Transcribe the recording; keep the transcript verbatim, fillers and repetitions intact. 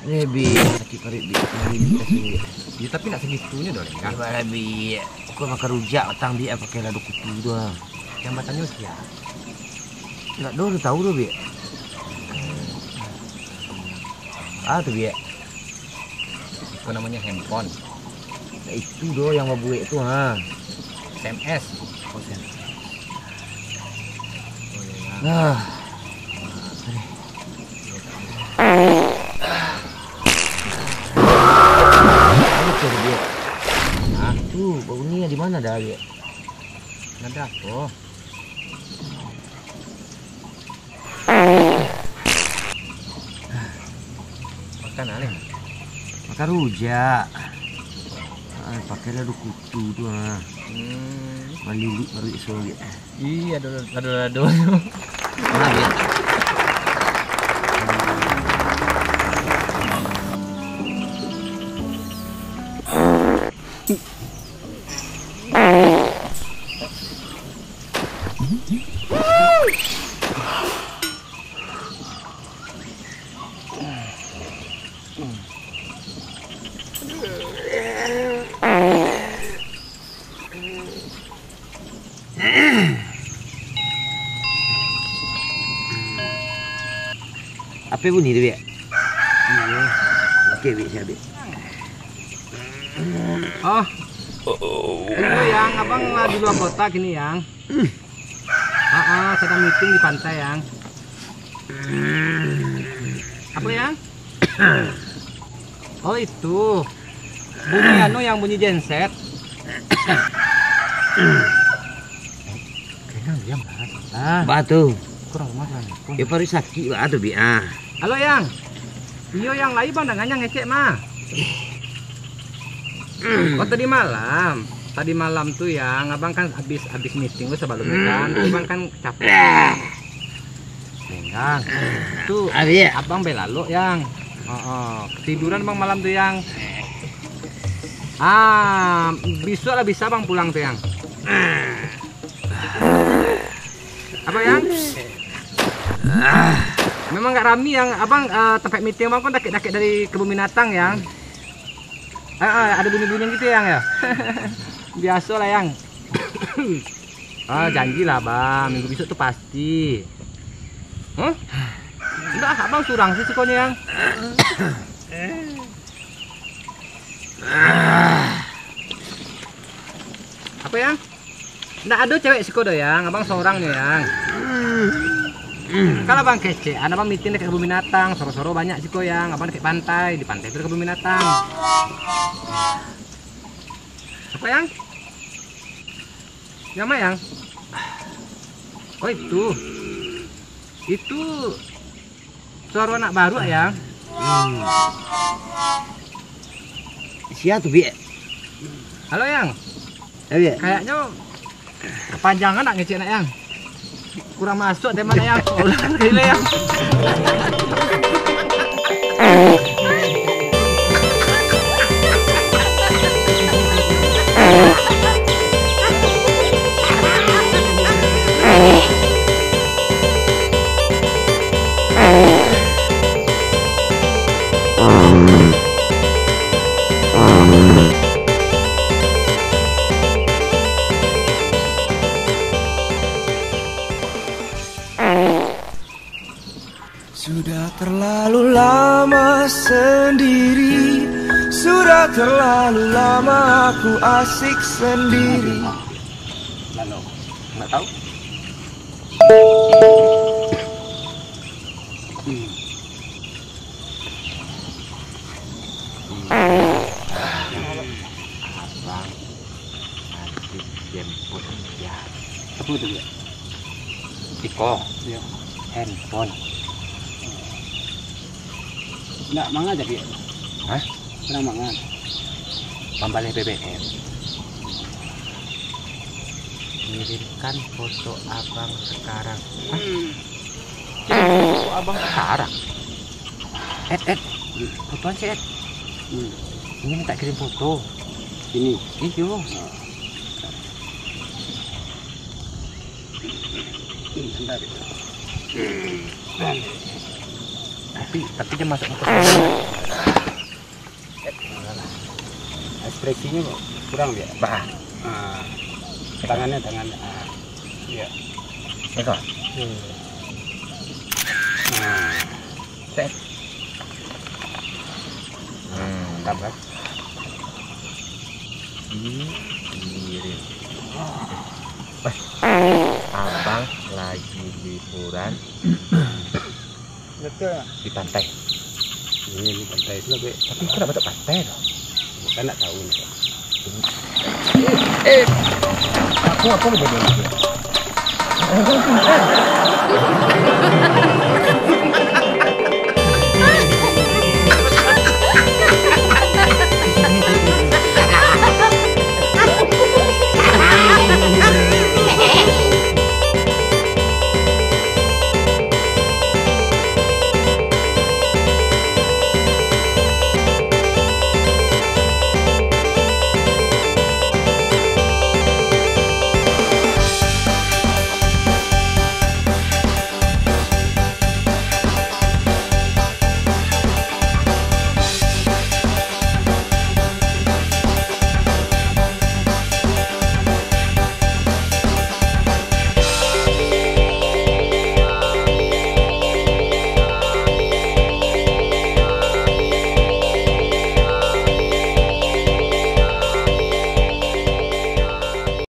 Eh, Bik, sakik paruik, Bik. Malilit rasonyo, Bik. Yo, tapi ndak sagitunyo doh, Lenggang. Gimana, Bik? Kok makan rujak patang, Bik, pakai lado kutu tu, ah. Nan batanyo sia? Ndak doh, ndak tau doh, Bik. Ah, tu, Bik. Iko namonyo handphone. Itu doh yang babuek tu, ha. S M S. Oh, S M S. Oh, iya, iya. Ah. Apa tu dia? Hah? Tu, babunyi di mana dah dia? Ada apa? Makan, Aleng. Makan rujak. Ah, pakai lado kutu tu, ah. Hmm. Malilit paruik sorang. Iya, lado, lado, lado. Nah, ya. Apo bunyi tu, Bik? Iyo. Oke, Bik, siap, Bik. Oh. Iyo, Yang. Abang lah di luar kota kini, Yang. Ah, ah, sedang meeting di pantai, Yang. Apa, Yang? Oh, itu. Bunyi anu, Yang, bunyi genset. Kena diam lah, santai. Bah tu. Kurang rumah lah, Yang. Ya, paruik sakik bah tu, Bik, ah. Halo, Yang. Iyo, Yang, lai bang dangan Yang ngecek mah. Oh, tadi malam. Tadi malam tu, Yang, abang kan habis, habis meeting tu sabalumnyo kan. Abang kan capek. Lenggang. Tu abang belalok, Yang. Heeh. Ketiduran bang malam tu, Yang. Ah, bisuak lah bisa bang pulang tu, Yang. Apa, Yang? Memang agak rami, Yang. Abang, eh, tempat meeting abang kan dakek-dakek dari kebun binatang, Yang. Ah, ah, ada bunyi-bunyi gitu, Yang, ya? Biaso lah, Yang. Ah, janji lah, Bang. Minggu besok tu pasti. Hah? Ndak, Abang surang sih sikonyo, Yang. Apa, Yang? Ndak ado cewek siko doh, Yang. Abang sorang nyo, Yang. Kalau Abang kecek, Abang meeting dekat kebun binatang, soro-soro banyak siko, Yang. Abang dekat pantai, di pantai tu ada kebun binatang. Apa, Yang? Yang mana, Yang? Oh, itu. Itu suara anak baru, Yang. Hmm. Sia tu, Bik? Halo, Yang. Ya, Bik. Kayaknyo kepanjangan nak ngecek nak, Yang. Kurang masuk dari mana, Yang? Ulang sekali lah, Yang. Sudah terlalu lama sendiri, sudah terlalu lama aku asik sendiri. Lalu, nggak tahu. Hmm. Abang Adit jemput dia. Apa tu, Bik? Iko. Iyo. Handphone. Ndak manga jadi. Hah? Ndak manga. Pambaleh B B M. Kirimkan foto abang sekarang. Hah? Kirim foto abang sekarang? Ed, Ed, fotoan sih, Ed. Hmm. Ini minta kirim foto. Ini? Iyo. Tapi, tapi dia masuk ke sana. Ekspresinya kurang dia. Bah. Ah, tangannya, tangannya. Ah, iya. Iko. Hmm. Nah. Set. Hmm. Mantap, kan? Hmm, kirim. Eh, abang lagi liburan. Betul. Di pantai. Iya, di pantai itu lah, Bek. Tapi kok nak bantuak pantai tu? Bukan nak tahu ni, Bek. Eh, eh. Aku, aku lebih dulu.